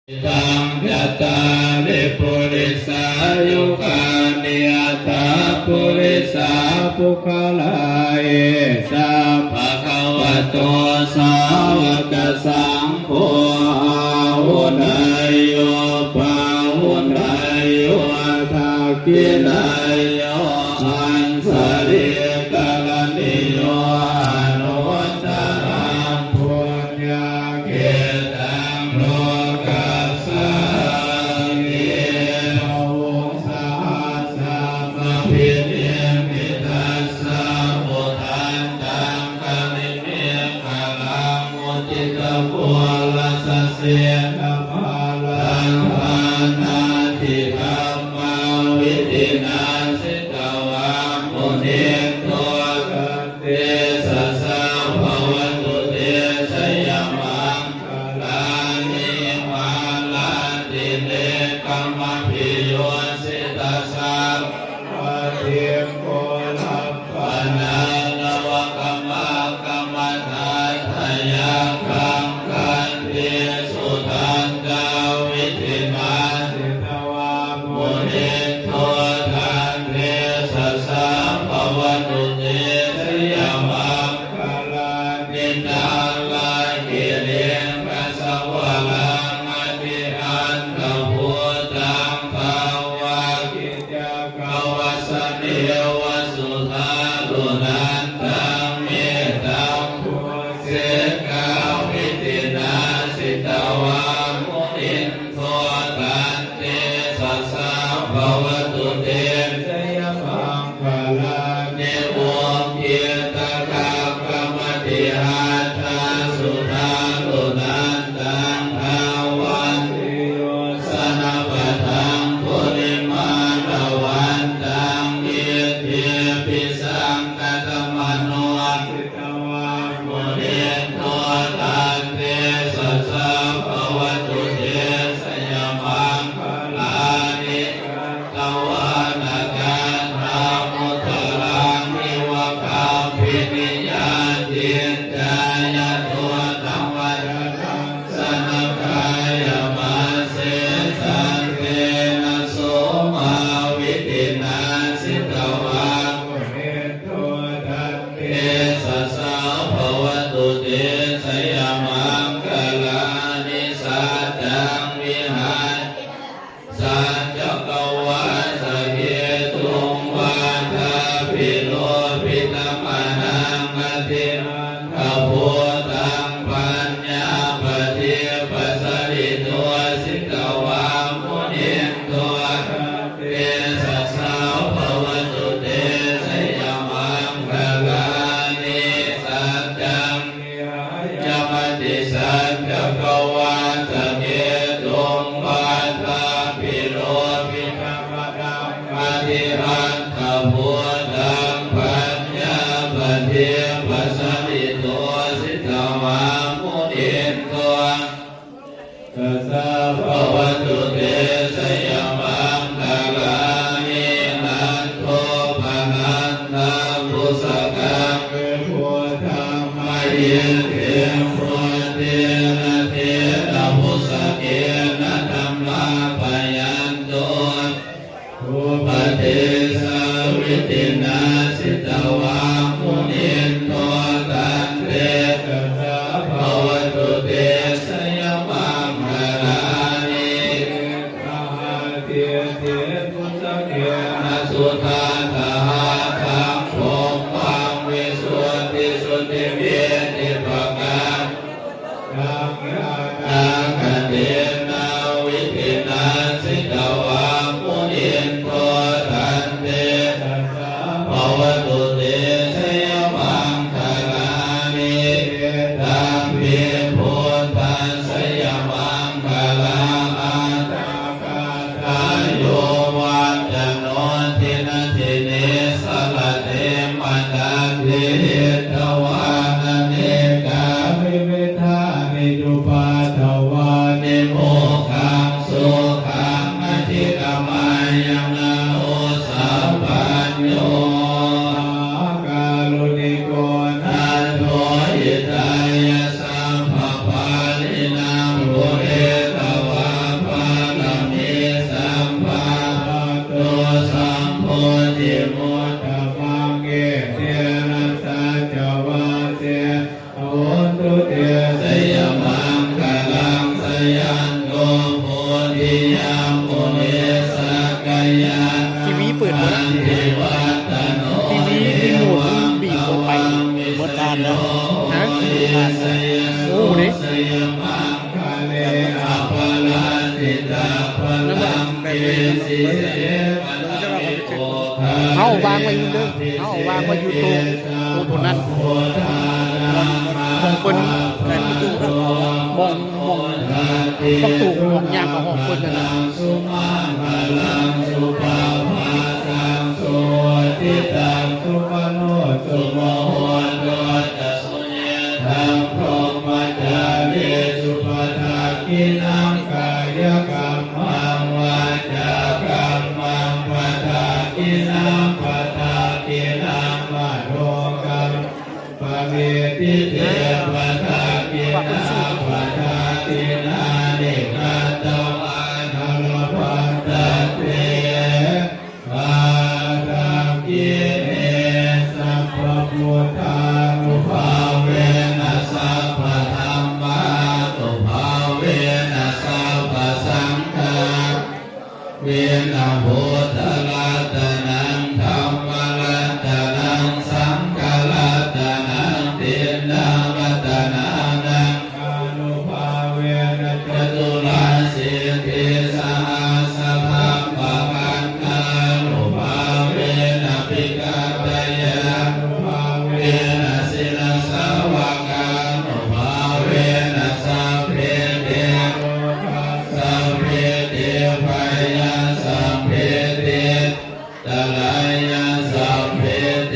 Taṃ cattāri purisayugāni aṭṭha purisapuggalā, esa bhagavato sāvakasaṅgho, āhuneyyo pāhuneyyo dakkhiṇeyyo añjalikaraṇīyo anuttaraṃ puññakkhettaṃ lokassāti. Bāhuṃ sahassamabhinimmitasāvudhantaṃ girimekhalaṃ uditaghorasasenamāraṃ dānādidhammavidhinā jitavā munindo tantejasā bhavatu te jayamaṅgalāni. Mārātirekamabhiyujjhitasabbarattiṃ ghorampanāḷavakamakkhamathaddhayakkhaṃ khantīsudantavidhinā jitavā munindo tantejasā bhavatu te jayamaṅgalāni. Nāḷāgiriṃ gajavaraṃ atimattabhūtaṃ dāvaggicakkamasanīva sudāruṇantaṃ mettambusekavidhinā jitavā munindo tantejasā bhavatu te jayamaṅgalāni. Ukkhittakhaggamatihatthasudāruṇantaṃ dhāvantiyojanapathaṅgulimālavantaṃ iddhībhisaṅkhatamano munindo tantejasā bhavatu te jayamaṅgalāni. Katvāna kaṭṭhamudaraṃ iva gabbhinīyā ciñcāya duṭṭhavacanaṃ janakāyamajjhe santena somavidhinā jitavā munindo tantejasā bhavatu te jayamaṅgalāni. Saccaṃ vihāya matisaccakavādaketuṃ vādābhiropitamanaṃ atiandhabhūtaṃ paññāpadīpajalito jitavā munindo tantejasā bhavatu te jayamaṅgalāni. Saccaṃ vihāya matisaccakavādaketuṃ vādābhiropitamanaṃ atiandhabhūtaṃ paññāpadīpajalito jitavā munindo tantejasā bhavatu te jayamaṅgalāni. Nandopanandabhujagaṃ vibudhaṃ mahiddhiṃ puttena therabhujagena damāpayanto tanteiva saccavajjena jitavā munindo tantejasā bhavatu te jayamaṅgalāni. Duggāhadiṭṭhibhujagena sudaṭṭhahatthaṃ brahmaṃ visuddhijutimiddhibakābhidhānaṃ ñāṇāgadena vidhinā jitavā munindo tantejasā bhavatu te jayamaṅgalāni. Etampi buddhajayamaṅ galāṭṭhakāthā yo vācano dinadine sarate matandī hitvānanekavividhāni cupaddavāni mo ທີວີເປີດບໍ່ໄດ້ ທີວີຣີໂມດມັນບີບບໍ່ໄປເບິດທານແລ້ວ ຮະ ໂອ້ເດ້ ນັ້ນແຫຼະ ແບບນີ້ມັນເບິດແລ້ວ ເຮົາວາງໄວ້ຢູ່ເດີ ເຮົາວາງໄວ້ຢູ່ໂຕະ ໂຕະໂຕນັ້ນ ຂອງເພິ່ນ ຂອງ ຂອງ ຂອງປະຕູຫ້ອງຍ່າງເຂົ້າຫ້ອງເພິ່ນນັ້ນນະ ສຸມັງຄະລັງ ສຸພະພາຕັງ ສຸຫຸດທິຕັງ ສຸຂະໂນ ສຸມຸໂຫໂຕຈະ ສຸຍິດຖັງ พรหมจารีสุ ปะทักขิณัง กายกรรมัง วาจากรรมัง ปะทักขิณัง ปะทักขิณัง มโนกรรม ปะเวทิเต ปะทักขิณา ปะทักขิณานิ ฆัตตวาทา ละพันทะเต ปะทักขิเณ สัพพะพุทธานุภาเวนะ สัพพะธัมมานุภาเวนะ สัพพะสังฆา เวนะ พุทธะรัตะนัง ธัมมะรัตะนัง สังฆะรัตะนัง ติณฑังรัตะนานัง อานุภาเวนะ จตุราสีติสหัสสะธัมมะคันธานุภาเวนะ ปิกาตะยานุภาเวนะ ศิลสาวกานุภาเวนะ สัพเพเตโรคา สัพเพเตภะยา สัพเพเต อันตะรายา สัพเพ เต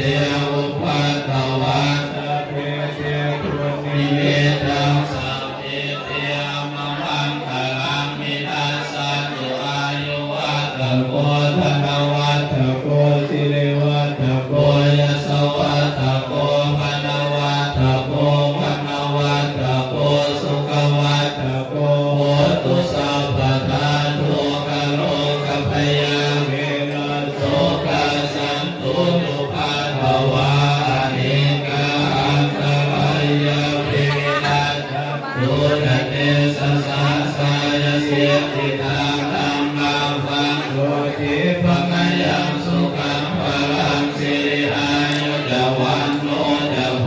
อุปัทวา สัพเพ เต ดุนนิมิตตา สัพเพ เต อัปปะมังคะลัง วินัสสันตุ อายุวัตถะโก ธนะวัตถะโก สิริวัตถะโก ยะสะวัตถะโก พะนะวัตถะโก วะนะวัตถะโก สุขะวัตถะโก โหตุ สัพพะทา ทุกขะโรคะพยา เวระ โสกะ สัน ตุ อุปัทวา อเนกา อันตะรายา ปิวินัสสันตุ นะ เตสะสะ สายะ สิทธิตัง ธัมมัง วัง โต ทิพพะคะยัง สุขัง พะลัง สิริ อายุ จะ วันโณ จะ โภ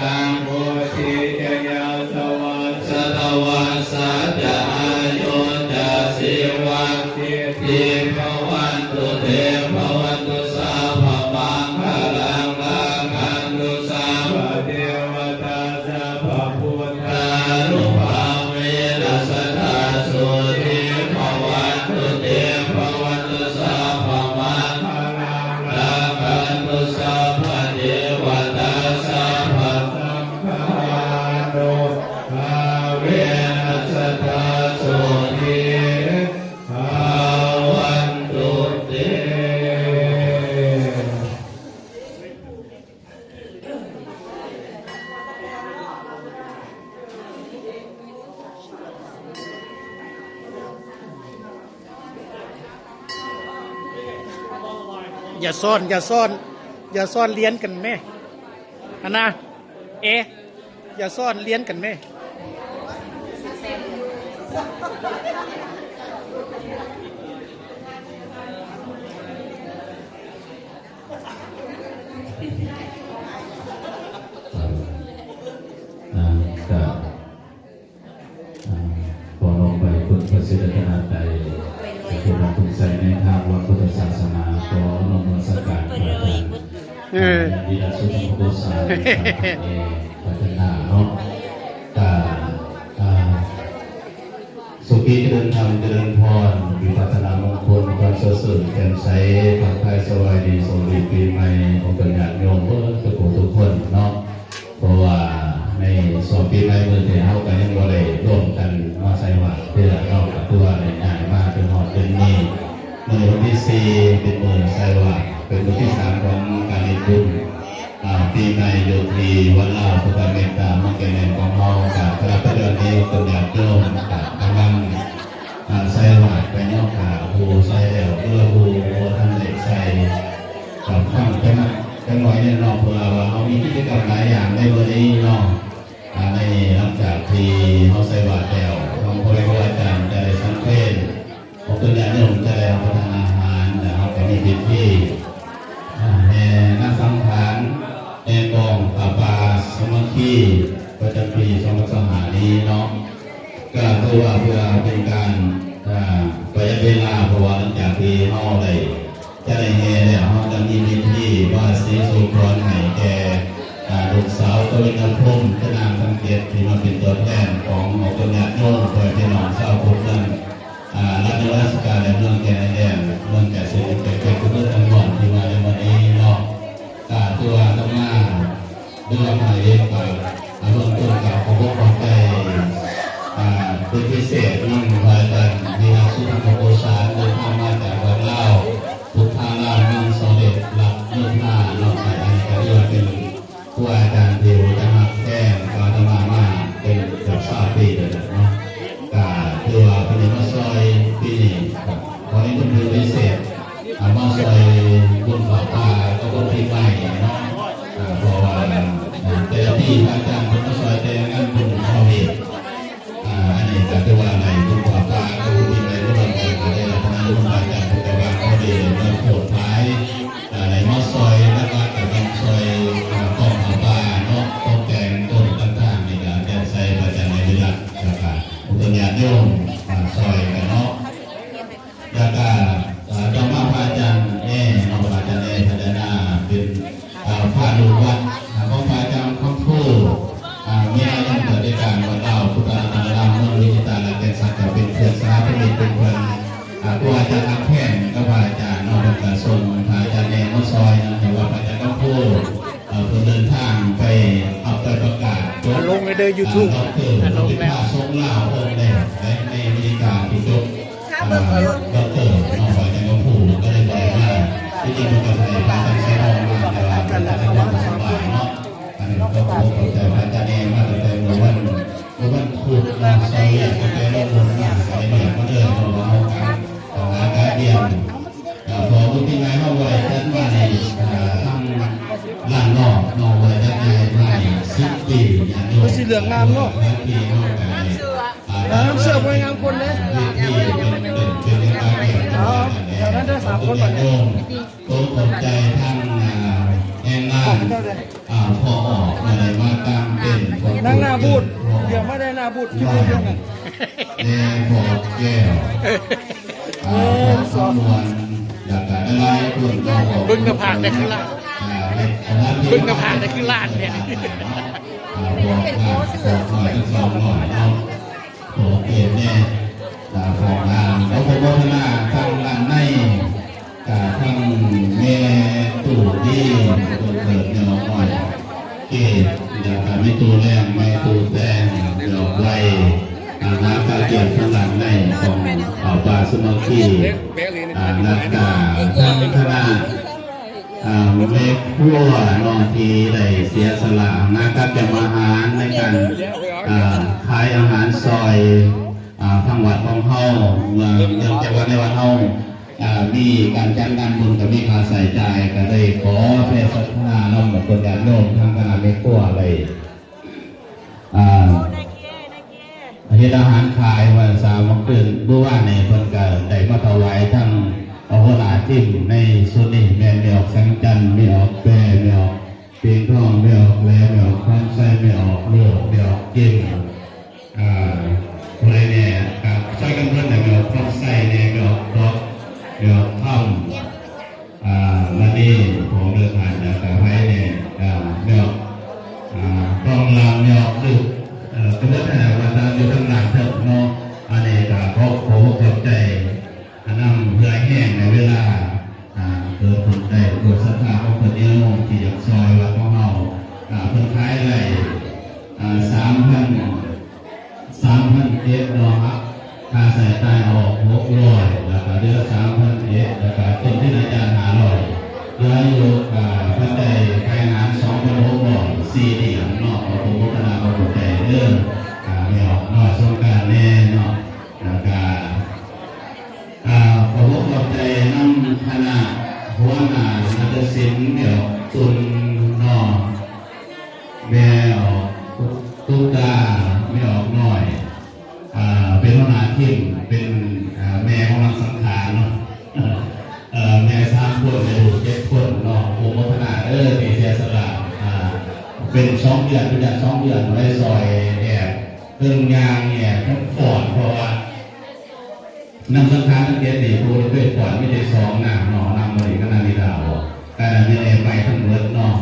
คัง โพธิ จะ ยาสะวัสสะ สะตะวัสสะ จะ อายุ จะ สีวัง สิทธิ ภะวันตุ เต ภะวันตุ สัพพะมังคะลัง รักขันตุ สัพพะเทวะตา สัพพะพุทธานุภาเวนะ สะดาโสติ ภะวันตุ เต ภะวันตุ สัพพะมังคะลัง รักขันตุ สัพพะเทวะตา สัพพะสังฆานุภาเวนะ สะดาโสติ ภะวันตุ เต ຢ່າຊ້ອນ ຢ່າຊ້ອນ ຢ່າຊ້ອນລຽນກັນແມ້ ອັນນະ ເອ ຢ່າຊ້ອນລຽນກັນແມ້. ອ່າ ກະ ອ່າ ຂໍນ້ອມໄຫວ້ຄຸນພະສີລັດຕະນະໄຕ ທີ່ເປັນຜູ້ນຳຜູ້ໃຊ້ໃນທາງວັດພຸດທະສາສະໜາ ຂໍນ້ອມນະມັດສະການພະອາຈານ ເອີ ທີ່ໄດ້ສຸດສົມບູຊາໃນການພັດທະນາເນາະ ກະ ອ່າ ສຸຂີຈະເລີນທຳ ຈະເລີນພອນ ມີວັດທະນາມຸງຄຸນ ຄວາມສະເສີນແຈ່ມໃສ ທັກທາຍສະບາຍດີ ສະຫວັດດີປີໃໝ່ ອອກຕົນຍາດໂຍມເບິດທຸກຜູ້ທຸກຄົນເນາະ. ເພາະວ່າໃນຊ່ວງປີໃໝ່ມື້ນີ້ ເຮົາກໍຍັງບໍ່ໄດ້ຮ່ວມກັນມາໃສ່ບາດເທື່ອເນາະ ກໍຄືວ່າໄດ້ຍ້າຍມາຈົນຮອດເປັນມື້ ມື້ວັນທີສີ່ ເປັນມື້ໃສ່ບາດ ເປັນມື້ທີສາມຂອງການເຮັດບຸນ ອ່າ ປີໃໝ່ຢູ່ທີ່ວັດລາວພຸດທະເມດຕາ ເມືອງແກ່ງແໜ້ນຂອງເຮົາ. ກໍສຳລັບປະເດັນນີ້ ເປັນຍາດໂຍມກໍກຳລັງ ອ່າ ໃສ່ບາດໄປເນາະ ກະຜູ້ໃສ່ແລ້ວ ຫຼືວ່າຜູ້ບໍ່ທັນໄດ້ໃສ່ ກະຟັງຈັກໜ້ອຍ ຈັກໜ້ອຍໜຶ່ງເນາະ ເພາະວ່າເຮົາມີກິດຈະກຳຫຼາຍຢ່າງໃນມື້ນີ້ເນາະ. ອ່າ ໃນຫຼັງຈາກທີ່ເຮົາໃສ່ບາດແລ້ວ ທາງພໍ່ແມ່ຄູອາຈ ໃນປີສອງພັນຊາວຫ້ານີ້ເນາະ ກໍຖືວ່າເພື່ອເປັນການ ອ່າ ປະຢັດເວລາ ເພາະວ່າຫຼັງຈາກທີ່ເຮົາໄດ້ຈັດແຫ່ແລ້ວ ເຮົາຈະມີພິທີບາສີສູ່ຂວັນໃຫ້ແກ່ ອ່າ ລູກສາວກະວິນະພົມ ເຈົ້ານາງທັງເຈັດ ທີ່ມາເປັນຕົວແທນຂອງເຮົາເປັນຍາດໂຍມ ພໍ່ແມ່ພີ່ນ້ອງຊາວພຸດນັ້ນ ອ່າ ລັດນະມັດສະການ ແລະ ເມືອງແກ່ນແດງ ເມືອງແກ່ນເສນ ແກ່ນແກ່ນ ເມືອງອັງວອນ ທີ່ມາໃນມື້ນີ້ເນາະ ກໍຖືວ່າອາດຕະມາ ຫຼືວ່າພະເອກກໍ ອ່າ ເບື້ອງຕົ້ນກໍຂໍຂອບໃຈ ອ່າ ເປັນພິເສດນຳພະອາຈານວິລັດ ສຸພັນນະໂກສານ ເດີນທາງມາຈາກເມືອງລາວ ພຸດທາລາມ ເມືອງສອເດັດ ລັດໂຍທາເນາະ ກໍອັນນີ້ກໍຖືວ່າເປັນ ຄູອາຈານທີ່ຮູ້ຈັກຮັກແພງ ອາດຕະມາມາເປັນເກືອບຊາວປີແລ້ວເນາະ ກະຖືວ່າເພິ່ນໄດ້ມາຊ່ອຍປີນີ້ ກໍຂໍໃຫ້ເປັນບຸນພິເສດ ອາ ມາຊ່ອຍບຸນຜ້າປ່າກັບບຸນປີໃໝ່ເນາະ ອາ ເພາະວ່າ ອາ ແຕ່ລະປີພະອາຈານເພິ່ນມາຊ່ອຍແຕ່ງານບຸນເຂົ້າເວກ ອາ ອັນນີ້ກໍຖືວ່າໃນບຸນຜ້າປ່າກັບບຸນປີໃໝ່ ລວມກັນກໍໄດ້ຮັບອານິສົງຈາກບຸນກະວາງພໍດີ ໄດ້ມາໂພດພາຍ ອາ ໄດ້ມາຊ່ອຍຫຼັກໆກໍແມ່ນຊ່ອຍ ອາ ກອງຜ້າປ່າເນາະ ຕົກແຕ່ງຕົ້ນຕ່າງໆ ນີ້ກໍແຕ່ງໃສ່ພະອາຈານໃນເວລາ ແລ້ວກໍອຸປະຍາດໂຍມ ອາ ຊ່ອຍກັນເນາະ ແລ້ວກໍ ອາ ຕໍ່ມາພະອາຈານແອເນາະ ພະອາຈານແອ ພັດທະນາ ເປັນ ອາ ພະລູກວັດ ອາ ຂອງພະອາຈານຄຳພູ ອາ ມີອາຍຸປະຕິການວັດລາວ ພຸດທະລາດນາລາມ ເມືອງວິຈິຕາ ແລະ ແກ່ນສັກ ກໍເປັນເພື່ອນສະຫາຍທະມິດ ເປັນເພື່ອນ ອາ ຄູອາຈານຮັກແພງກັບພະອາຈານເນາະ ເພິ່ນກໍສົ່ງພະອາຈານແອມາຊ່ອຍນຳ ໃຫ້ວ່າພະອາຈານຄຳພູ ເອີ ເພິ່ນເດີນທາງໄປຮັບໃບປະກາດຈົບ ລົງໃນເດີ YouTube ອາ ດັອກເຕີ ອາ ລົງແລ້ວ ເປັນພະສົງລາວອົງແລກໃນອາເມລິກາທີ່ຈົບ ອາ ດັອກເຕີເນາະ ພະອາຈານຄຳພູກໍເລີຍບໍ່ໄດ້ມາ ທີ່ຈິງເພິ່ນກໍສະເໜີພະອາຈານໄຊທອງມາ ແຕ່ວ່າພະອາຈານໄຊທອງບໍ່ສະບາຍເນາະ ອັນນີ້ກໍຂໍຂອບໃຈພະອາຈານແອມາຕັ້ງແຕ່ມື້ວັນ ເມື່ອວັນພຸດເນາະ ຊອຍວຽກຕັ້ງແຕ່ລົງລົດມາ ຊອຍວຽກມາເລີຍ ເພາະວ່າເຮົາກະຫາກະກຽມ ເອີ ເພາະບຸນປີໃໝ່ເຮົາບໍ່ໄດ້ຈັດມາໃນ ເອີ ທາງລານນອກເນາະ ບໍ່ໄດ້ຈັດໃນຫຼາຍສິບປີ ໂອ້ ສີເຫຼືອງງາມເນາະ ຫຼາຍປີເຮົາກະໄດ້ ເອີ ງາມ ເສື້ອບໍ່ງາມຄົນເດ້ ເວທີເປັນ ເປັນ ເປັນການກຽມ ເອົາ ແຖວນັ້ນເດີ ສາມຄົນບັດນີ້ ໂຕຂອບໃຈທາງ ອ່າ ແຮງງານ ອ່າ ພໍອອກມາໄດ້ມາກາງເຕັນ ນັ່ງໜ້າບູດ ດຽວມາໄດ້ໜ້າບູດ ຢູ່ເບື້ອງນັ້ນ ແດ່ພໍ່ແກ້ວ ອ່າ ພໍ່ຄຳມ່ວນ ແລ້ວກະຫຼາຍໆຄົນ ເບິ່ງໜ້າຜາກໄດ້ຄືລ້ານ ອ່າ ເຮັດສະຖານທີ່ ເບິ່ງໜ້າຜາກໄດ້ຄືລ້ານແທ້ ອ່າ ພວກນ້ອງ ພວກນ້ອຍ ທັງສອງນ້ອຍເນາະ ຂໍເກດແດ່ ອ່າ ຂອງນາງ ແລ້ວກໍໂມທະນາທາງດ້ານໃນ ກະທັງແມ່ຕູ້ດີ ເພິ່ນເກີດແມ່ອອກນ້ອຍເກດ ແລ້ວກະແມ່ຕູ້ແລງ ແມ່ຕູ້ແຕງ ແມ່ອອກໄວ ອາ ນາງກະກຽມທາງດ້ານໃນຂອງ ເອີ ປ່າສາມັກຄີ ອາ ແລ້ວກະທັງຄະນະ ອາ ແມ່ຄົວເນາະ ທີ່ໄດ້ເສຍສະຫຼະ ນາງກະກຽມອາຫານໃນການ ອາ ຂາຍອາຫານຊ່ອຍ ອາ ທາງວັດຂອງເຮົາ ເນື່ອງຈາກວ່າໃນວັດເຮົາ ອ່າ ມີການຈັດງານບຸນກໍມີຄ່າໃຊ້ຈ່າຍ ກໍໄດ້ຂໍແຜ່ສັດທານຳເພິ່ນຍາດໂຍມທາງຄະນະແມ່ຄົວໄດ້ ອ່າ ເຮັດອາຫານຂາຍ ວ່າສາມມື້ຄືນ ມື້ວານນີ້ເພິ່ນກໍໄດ້ມາຖວາຍທາງຫົວໜ້າທີມໃນຊຸດນີ້ ແມ່ນແມ່ອອກແສງຈັນ ແມ່ອອກແປ ແມ່ອອກ ເປັນທອງ ແມ່ອອກແຫຼ ແມ່ອອກຄອນໄຊ ແມ່ອອກໂລດ ແມ່ອອກເກັ່ງ ອ່າ ຜູ້ໃດແດ່ ກໍຊ່ອຍກັນເບິ່ງແດ່ ແມ່ອອກຄອນໄຊແດ່ ແມ່ອອກດອກ ແມ່ອອກຄຳ ອ່າ ບັດນີ້ ຂອງເດີທ່ານ ແລ້ວກໍໃຜແດ່ ອ່າ ແມ່ອອກ ອ່າ ກອງລາງ ແມ່ອອກດຶກ ເອີ ກໍເບິດຫັ້ນແຫຼະ ວ່າຕາມຢູ່ທາງດ້ານເທິງເນາະ ອັນນີ້ກໍຂໍຂອບອົກຂອບໃຈ ອາ ນຳເພື່ອແຮງໃນເວລາ ອ່າ ເກີດບຸນໄດ້ດ້ວຍສັດທາຂອງເພິ່ນເອງທີ່ຢາກຊ່ອຍວັດຂອງເຮົາ ອ່າ ເພິ່ນຂາຍໄດ້ ອ່າ ສາມພັນ ສາມພັນເຈັດເນາະ ຄ່າໃຊ້ຈ່າຍອອກຫົກຮ້ອຍ ແລ້ວກະເຫຼືອສາມພັນເຈັດ ແລ້ວກະຕົ້ນທຶນອາຈານຫ້າຮ້ອຍ ເຫຼືອຢູ່ ອ່າ ເພິ່ນໄດ້ຂາຍອາຫານສອງພັນຫົກຮ້ອຍສີ່ຫຼຽນເນາະ ຂໍອະນຸໂມທະນາຂອບໃຈເດີ ອ່າ ແມ່ອອກນ້ອຍສົງການແດ່ເນາະ ແລ້ວກະ ອ່າ ຂໍຂອບໃຈນຳຄະນະຫົວໜ້ານາຕະສິນ ແມ່ອອກຕຸນເນາະ ແມ່ອອກຕຸກຕາ ແມ່ອອກນ້ອຍ ອ່າ ເປັນຫົວໜ້າທີມ ເປັນ ອ່າ ແມ່ຂອງນາງສັງຂານເນາະ ເອີ ແມ່ສາມຄົນ ແມ່ລູກເຈັດຄົນເນາະ ອະນຸໂມທະນາເດີ ທີ່ເສຍສະຫຼະ ອ່າ ເປັນສອງເດືອນ ເປັນເດືອນສອງເດືອນບໍ່ໄດ້ຊ່ອຍແອບ ເຖິງຍ່າງແອບທັງຟ້ອນ ເພາະວ່ານຳສັງຂານທັງເຈັດນີ້ ຜູ້ທີ່ເຄີຍຟ້ອນມີແຕ່ສອງນາງເນາະ ນຳມະລິກັບນາງນິດາບໍ ກະນັ້ນແມ່ນແອບໄປທັງເບິດເນາະ.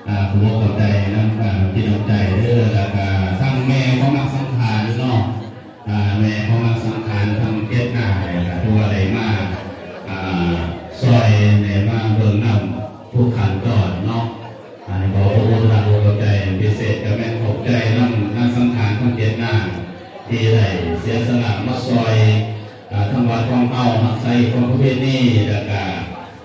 ອ່າ ຂໍຂອບໃຈນຳ ອ່າ ຈິດນ້ຳໃຈເດີ ແລ້ວກະທັງແມ່ຂອງນາງສັງຂານເນາະ ອ່າ ແມ່ຂອງນາງສັງຂານທັງເຈັດນາງນີ້ກະຖືວ່າໄດ້ມາ ອ່າ ຊ່ອຍ ໄດ້ມາເບິ່ງນຳທຸກຂັ້ນຕອນເນາະ. ອັນນີ້ຂໍອະນຸໂມທະນາບຸນຂອບໃຈ ພິເສດກະແມ່ນຂອບໃຈນຳນາງສັງຂານທັງເຈັດນາງ ທີ່ໄດ້ເສຍສະຫຼະມາຊ່ອຍ ອ່າ ທາງວັດຂອງເຮົາຮັກສາຮີດຄອງປະເພນີ ແລ້ວກະ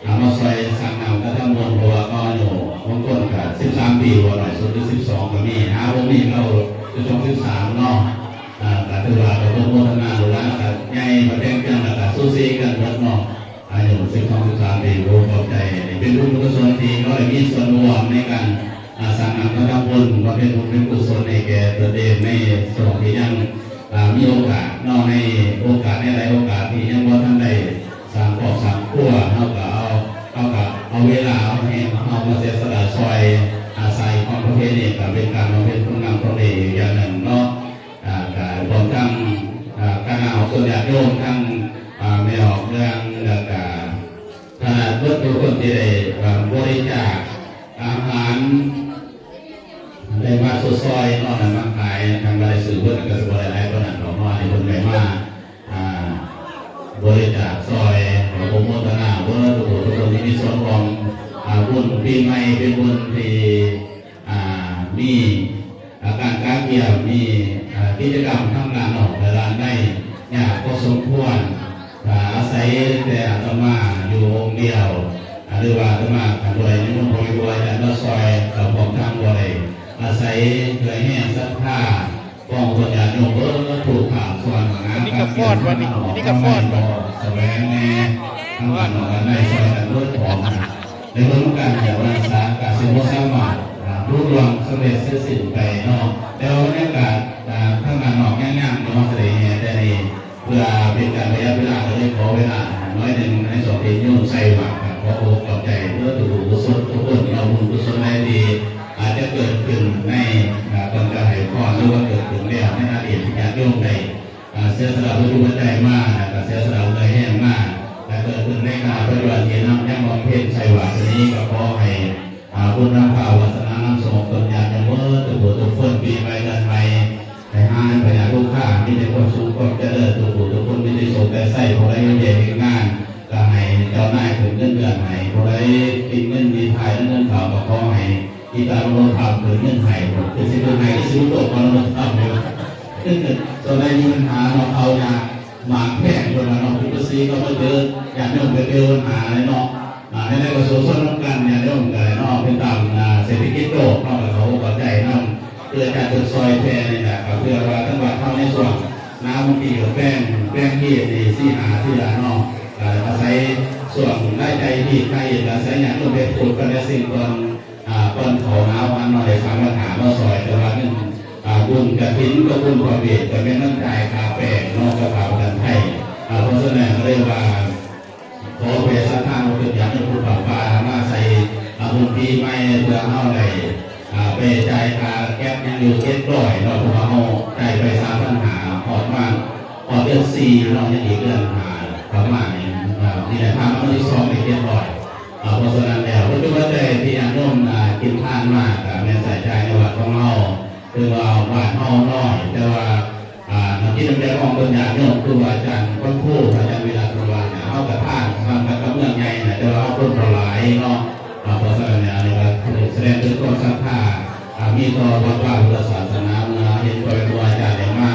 ອ່າ ມາຊ່ອຍສ້າງນ້ຳກະທຳບຸນ ເພາະວ່າເຂົາອາຍຸບາງຄົນກະສິບສາມປີ ບໍ່ໜ້ອຍສຸດຄືສິບສອງກະມີ ຫາບໍ່ມີເຂົາສິບສອງ ສິບສາມເນາະ. ອ່າ ກະຖືວ່າກະອະນຸໂມທະນາ ລູກຫຼານກະໃຫຍ່ ກະແຕ່ງເຄື່ອງ ແລ້ວກະສູສີກັນເບິດເນາະ ອາຍຸສິບສອງ ສິບສາມປີ. ໂອ້ ຂອບໃຈ ນີ້ເປັນບຸນກຸສົນທີ່ເຮົາໄດ້ມີສ່ວນຮ່ວມໃນການ ອ່າ ສ້າງນ້ຳກະທຳບຸນ ບຳເພັນບຸນເປັນກຸສົນໃຫ້ແກ່ຕົນເອງໃນຊ່ວງທີ່ຍັງ ອ່າ ມີໂອກາດເນາະ ໃນໂອກາດ ໃນຫຼາຍໂອກາດທີ່ຍັງບໍ່ທັນໄດ້ສ້າງຄອບສ້າງຄົວ ເຮົາກະເອົາ ເຮົາກະເອົາເວລາ ເອົາແຮງຂອງເຮົາມາເສຍສະຫຼະຊ່ອຍ ອາໄສຂອງປະເພນີ ກະເປັນການບຳເພັນຄຸນງາມຄວາມດີອີກຢ່າງໜຶ່ງເນາະ. ອ່າ ກະພ້ອມທັງ ອ່າ ຄະນະອອກຕົນຍາດໂຍມ ທັງ ອ່າ ແມ່ອອກເມືອງ ແລ້ວກະ ຂະໜາດເບິດທຸກຄົນທີ່ໄດ້ ອ່າ ບໍລິຈາກອາຫານ ໄດ້ມາຊົດຊ່ອຍເນາະ ນຳມາຂາຍ ຄັນວ່າໄດ້ຊື້ເບິດກະຊິບໍ່ໄດ້ຫຼາຍປານນັ້ນດອກເນາະ. ອັນນີ້ເພິ່ນໄດ້ມາ ອ່າ ບໍລິຈາກຊ່ອຍ ຂໍອະນຸໂມທະນາເບິດທຸກຜູ້ທຸກຄົນທີ່ມີສ່ວນຮ່ວມ ອ່າ ບຸນປີໃໝ່ ເປັນບຸນທີ່ ອ່າ ມີ ອ່າ ການກະກຽມ ມີ ອ່າ ກິດຈະກຳທັງດ້ານນອກ ແລະ ດ້ານໃນຍາກພໍສົມຄວນ. ຖ້າອາໄສແຕ່ອາດຕະມາຢູ່ອົງດຽວ ອ່າ ຫຼືວ່າອາດຕະມາ ຄັນບໍ່ໄດ້ນິມົນພໍ່ແມ່ຄູອາຈານມາຊ່ອຍ ກະພ້ອມທັງບໍ່ໄດ້ ອາໄສເພື່ອແຮງສັດທາຂອງເພື່ອນຍາດໂຍມເບິດທຸກພາກສ່ວນ. ອັນນີ້ກະຟ້ອນວະນີ້ ອັນນີ້ກະຟ້ອນວະ ສະແຫວງແດ່ ທັງບ້ານນອກບ້ານໃນຊ່ອຍກັນເບິດພ້ອມ ໃນເບິ່ງນຳກັນ ແລ້ວວ່າສາກະຊິບໍ່ສາມາດ ອ່າ ລຸລ່ວງສຳເລັດເສັດສິ້ນໄປເນາະ. ແຕ່ວ່າບັນຍາກາດ ອ່າ ທາງດ້ານນອກຍັງໆເນາະ ສະເດແຫ່ ແຕ່ນີ້ເພື່ອເປັນການປະຢັດເວລາ ກະເລີຍຂໍເວລາໜ້ອຍໜຶ່ງ ໃນຊ່ວງທີ່ໂຍມໃສ່ບາດ. ກະຂໍຂອບໃຈເດີທຸກຜູ້ທຸກຄົນ ທຸກຄົນເນາະ ບຸນກຸສົນໃດທີ່ອາດຈະເກີດຂຶ້ນໃນ ອ່າ ກ່ອນຈະໃຫ້ພອນ ຫຼືວ່າເກີດຂຶ້ນແລ້ວໃນອະດີດ ຍາດໂຍມໄດ້ ອ່າ ເສຍສະຫຼະວັດຖຸປັດໄຈມາ ແລ້ວກະເສຍສະຫຼະເຫື່ອແຮງມາ ແລະ ເກີດຂຶ້ນໃນຂະນະປັດຈຸບັນທີ່ນຳຍັງບຳເພັນໃສ່ບາດນີ້ ກະຂໍໃຫ້ ອ່າ ບຸນນຳພາວາສະໜານຳສົ່ງຕົນຍາດໂຍມເບິດທຸກຜູ້ທຸກຄົນ ປີໃໝ່ເດືອນໃໝ່ ໃຫ້ຫາຍພະຍາດໂລຄາ ມີແຕ່ຄວາມສຸກຄວາມຈະເລີນທຸກຜູ້ທຸກຄົນ ມີແຕ່ໂຊກແຕ່ໄຊ ຜູ້ໃດມີວຽກມີງານ ກະໃຫ້ເຈົ້ານາຍຂຶ້ນເງິນເດືອນໃຫ້ ຜູ້ໃດຕິດເງິນມີທ້າຍເງິນເຂົ້າ ກະຂໍໃຫ້ ອີຕາໂລພາບເກີດເງິນໃຫ້ ຄືຊິເປັນໃຫ້ ຄືຊິຕົກມາໂລພາບຢູ່ ໂຕໃດມີບັນຫາເນາະ ເຂົ້າຍາກໝາກແພງ ເພິ່ນວ່າເນາະ ເປັນພາສີກະບໍ່ເຈີ ຍາດໂຍມກະເຈີບັນຫາເນາະ. ອ່າ ແນວໃດກະສູ້ຊົນນຳກັນ ຍາດໂຍມກະເນາະ ເປັນຕາມ ອ່າ ເສດຖະກິດໂລກເນາະ ກະເຂົ້າອົກເຂົ້າໃຈນຳ ເພື່ອຈະຊົດຊ່ອຍແຜ່ນີ້ແຫຼະ ກະເພື່ອວ່າທາງວັດເຮົາໃນຊ່ວງໜາວບາງທີກະແປງ ແປງຮີດນີ້ສີ່ຫ້າເທື່ອເນາະ ກະອາໄສຊ່ວງລາຍຈ່າຍຮີດ ຄ່າຮີດ ກະອາໄສຍາດໂຍມໄປປູກກັນແລະ ສິ່ງກ່ອນ ອ່າ ກ່ອນເຂົ້າໜາວຫັ້ນເນາະ ໄດ້ສາມພັນຫ້າມາຊ່ອຍ ແຕ່ວ່າເງິນ ອ່າ ບຸນກະຖິນກັບບຸນພະເວດ ກະແມ່ນນຳຈ່າຍຄ່າແປ້ງເນາະ ກັບຄ່າປະກັນໄພ. ອ່າ ເພາະສະນັ້ນກະເລີຍວ່າ ຂໍແຜ່ສັດທາມາເປັນຍາດໂຍມຜູ້ປາປາມາໃສ່ ອ່າ ບຸນປີໃໝ່ ເພື່ອເຮົາໄດ້ ອ່າ ໄປຈ່າຍຄ່າແກັສຍັງຢູ່ເຈັດຮ້ອຍເນາະ ເພາະວ່າເຮົາຈ່າຍໄປສາມພັນຫ້າ ຮອດມາ ຮອດເດືອນສີ່ເນາະ ຍັງອີກເດືອນຫ້າປະມານນີ້ ອ່າ ນີ້ແຫຼະ ຖ້າມາມື້ທີສອງໄດ້ເຈັດຮ້ອຍ. ອ່າ ເພາະສະນັ້ນແລ້ວ ວັດຖຸປັດໄຈທີ່ຍາດໂຍມ ອ່າ ກິນທານມາ ກະແມ່ນໃຊ້ຈ່າຍໃນວັດຂອງເຮົາ ຖືວ່າບ້ານເຮົານ້ອຍ ແຕ່ວ່າ ອ່າ ນ້ຳຈິດນ້ຳໃຈຂອງເພິ່ນຍາດໂຍມ ຄືວ່າອາຈານພະຄູ ອາຈານວິລັດ ເພິ່ນວ່າ ເຮົາກະທານສ່ຳກັນກັບເມືອງໃຫຍ່ນະ ແຕ່ວ່າເຮົາຄົນບໍ່ຫຼາຍເນາະ. ອ່າ ເພາະສະນັ້ນແລ້ວ ອັນນີ້ກະສະແດງເຖິງຄວາມສັດທາ ອ່າ ມີຕໍ່ວັດວາພຸດທະສາສະໜາ ເມື່ອເຫັນພໍ່ແມ່ຄູອາຈານໄດ້ມາ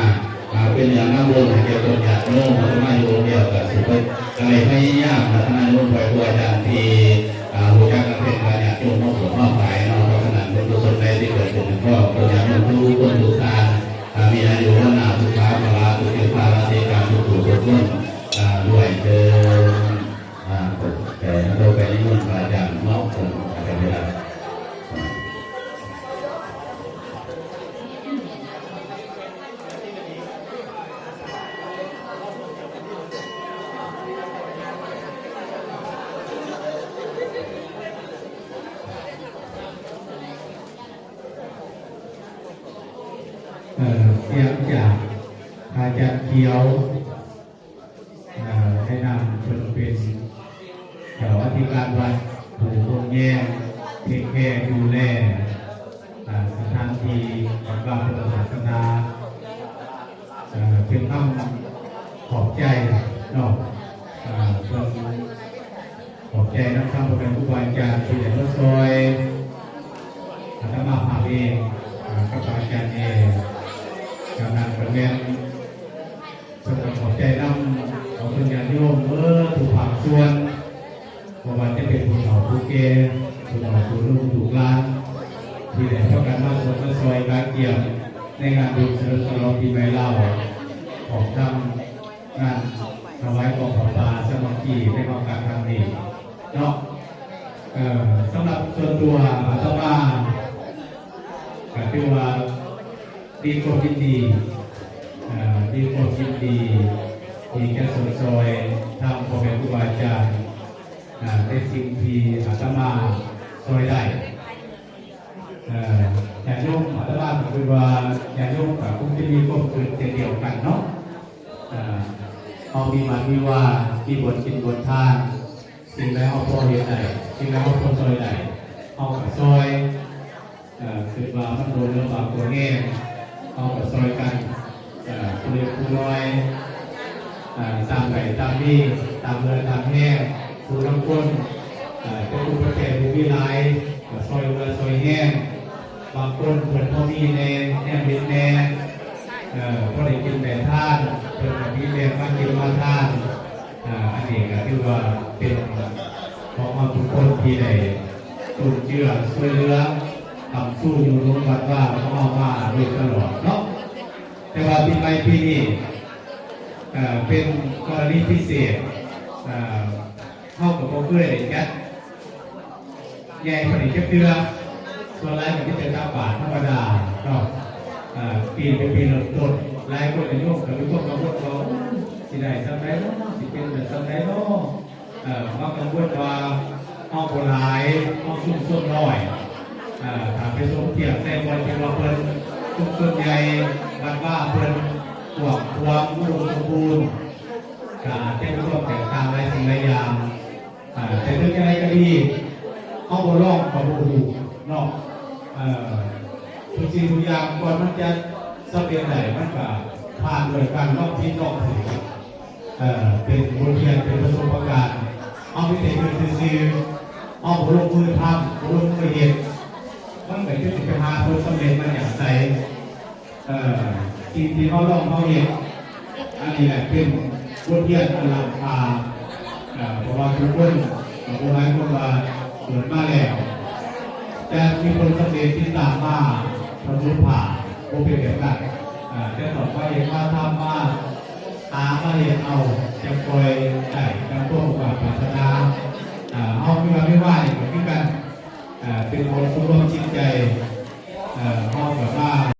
ອ່າ ເປັນເນື້ອນຳບຸນໃຫ້ແກ່ພວກຍາດໂຍມ ອາດຕະມາຢູ່ອົງດຽວກະຊິໄປ ກະໄດ້ພະຍາຍາມນະ ຄະນະນິມົນພໍ່ແມ່ຄູອາຈານທີ່ ອ່າ ຮູ້ຈັກກັນເປັນຍາດໂຍມມາບວດມາຫຼາຍເນາະ. ເພາະສະນັ້ນ ບຸນກຸສົນໃດທີ່ເກີດຂຶ້ນ ຂໍພວກຍາດໂຍມທຸກຄົນທຸກທ່ານ ອ່າ ມີອາຍຸວັນນະສຸຂະພະລະ ສຸຂະພາລາທິການທຸກຜູ້ທຸກຄົນ ອ່າ ດ້ວຍເທີ້ນ. ອ່າ ແຕ່ຕໍ່ໄປນິມົນພະອາຈານເນາະ ເພິ່ນອາດຈະເວລາ ຂຽວ ເອີ ໃນນາມເພິ່ນເປັນເຈົ້າອະທິການວັດ ຜູ້ເບິ່ງແຍງ ເທກແຄ ດູແລ ເອີ ສະຖານທີ່ວັດວາພຸດທະສາສະໜາ ເອີ ເປັນຄຳຂອບໃຈເນາະ ເອີ ເພິ່ນ ຂອບໃຈນຳທາງພໍ່ແມ່ຄູບາອາຈານທີ່ໄດ້ມາຊ່ອຍອາດຕະມາພາບເອງ ເອີ ກັບອາຈານເອ ຈາກນັ້ນກໍແມ່ນເພິ່ນກໍຂອບໃຈນຳຂອງເພິ່ນຍາດໂຍມເບິດທຸກພາກສ່ວນ ບໍ່ວ່າຈະເປັນຜູ້ເຖົ້າຜູ້ແກ່ ຜູ້ເຖົ້າຜູ້ໜຸ່ມລູກຫຼານ ທີ່ໄດ້ພາກັນມາຊ່ວຍ ມາຊ່ອຍກະກຽມໃນງານບຸນສະເຫຼີມສະຫຼອງປີໃໝ່ລາວ ພ້ອມທັງ ງານຖວາຍກອງຜ້າປ່າສາມັກຄີໃນໂອກາດຄັ້ງນີ້ເນາະ ເອີ ສຳລັບສ່ວນຕົວອາດຕະມາກະຖືວ່າມີຄວາມຍິນດີ ເອີ ມີຄວາມຍິນດີທີ່ຈະຊົມຊ່ອຍທາງພໍ່ແມ່ຄູບາອາຈານ ເອີ ໃນສິ່ງທີ່ອາດຕະມາຊ່ອຍໄດ້ ເອີ ຍາດໂຍມ ອາດຕະມາກໍຄິດວ່າຍາດໂຍມກໍຄົງຈະມີຄວາມຄິດເຊັ່ນດຽວກັນເນາະ ເອີ ເຮົາມີວັດມີວາ ມີບ່ອນກິນບ່ອນທານ ສິ່ງໃດເຮົາພໍເຮັດໄດ້ ສິ່ງໃດເຮົາພໍຊ່ອຍໄດ້ ເຮົາກໍຊ່ອຍ ເອີ ຄິດວ່າມັນບໍ່ເຫຼືອບາກເຫຼືອແຮງ ເຮົາກໍຊ່ອຍກັນ ເອີ ຜູ້ເລັກຜູ້ນ້ອຍ ເອີ ຕາມໄດ້ຕາມມີ ຕາມເຫຼືອຕາມແຮງ ຜູ້ລາງຄົນ ເອີ ເປັນອຸປະແຈກບໍ່ມີຫຼາຍ ກໍຊ່ອຍເຫຼືອຊ່ອຍແຮງ ບາງຄົນເພິ່ນພໍມີແດ່ ແນມເຮັດແດ່ ເອີ ພໍໄດ້ກິນໄດ້ທານ ເພິ່ນກໍມີແບ່ງມາກິນມາທານ ເອີ ອັນນີ້ກໍຖືວ່າເປັນຂອງເຮົາທຸກຄົນທີ່ໄດ້ຈຸນເຈືອຊ່ວຍເຫຼືອ ຄ້ຳຊູຢູ່ໂຮງວັດວາຂອງເຮົາມາໂດຍຕະຫຼອດເນາະ ແຕ່ວ່າປີໃໝ່ປີນີ້ ເອີ ເປັນກໍລະນີພິເສດ ເອີ ເຮົາກໍບໍ່ເຄີຍໄດ້ຈັດໃຫຍ່ປານນີ້ຈັກເທື່ອ ສ່ວນຫຼາຍກໍມີແຕ່ຕັກບາດທຳມະດາເນາະ ເອີ ປີເປັນປີເລີ່ມຕົ້ນ ຫຼາຍຄົນກໍໂຍມກໍມີຄວາມກັງວົນວ່າ ໂອ້ຍ ຊິໄດ້ສ່ຳໃດເນາະ ຊິເປັນແບບສ່ຳໃດເນາະ ເອີ ມາກັງວົນວ່າເຮົາບໍ່ຫຼາຍ ເຮົາຊຸມຊົນນ້ອຍ ເອີ ຖ້າໄປສົມທຽບໃສ່ບ່ອນທີ່ວ່າເພິ່ນຊຸມຊົນໃຫຍ່ ວັດວາເພິ່ນກວ້າງຂວາງ ອຸດົມສົມບູນ ກໍອາດຈະມີຄວາມແຕກຕ່າງຫຼາຍສິ່ງຫຼາຍຢ່າງ ເອີ ແຕ່ເຖິງຈັ່ງໃດກໍດີ ເຮົາບໍ່ລອງກໍບໍ່ຮູ້ເນາະ ເອີ ທຸກສິ່ງທຸກຢ່າງກ່ອນມັນຈະສຳເລັດໄດ້ ມັນກໍຜ່ານດ້ວຍການລອງຜິດລອງຖືກ ເອີ ເປັນບົດຮຽນ ເປັນປະສົບປະການ ເຮົາມີແຕ່ຢູ່ຊື່ໆ ເຮົາບໍ່ລົງມືທຳ ບໍ່ລົງມືເຮັດ ມັນກໍຈະຊິໄປຫາຜົນສຳເລັດມາຈາກໃສ? ເອີ ສິ່ງທີ່ເຮົາລອງເຮົາເຮັດ ອັນນີ້ແຫຼະເປັນບົດຮຽນອັນລ້ຳຄ່າ ເອີ ເພາະວ່າທຸກຄົນ ກໍບໍ່ຫຼາຍຄົນວ່າເກີດມາແລ້ວ ຈະມີຜົນສຳເລັດຕິດຕາມມາ ເພິ່ນບໍ່ພາດ ບໍ່ເປັນແບບນັ້ນ ເອີ ຈະຕ້ອງມາເຮັດມາທຳ ມາຫາມາເຮັດເອົາ ຈັ່ງຄ່ອຍໄດ້ດັ່ງຄວາມປາດຖະໜາ ເອີ ເຮົາມີວ່າມີວ່ານີ້ກໍຄືກັນ ເອີ ເປັນບົດຝຶກຝົນຈິດໃຈ ເອີ ເຮົາກໍມາ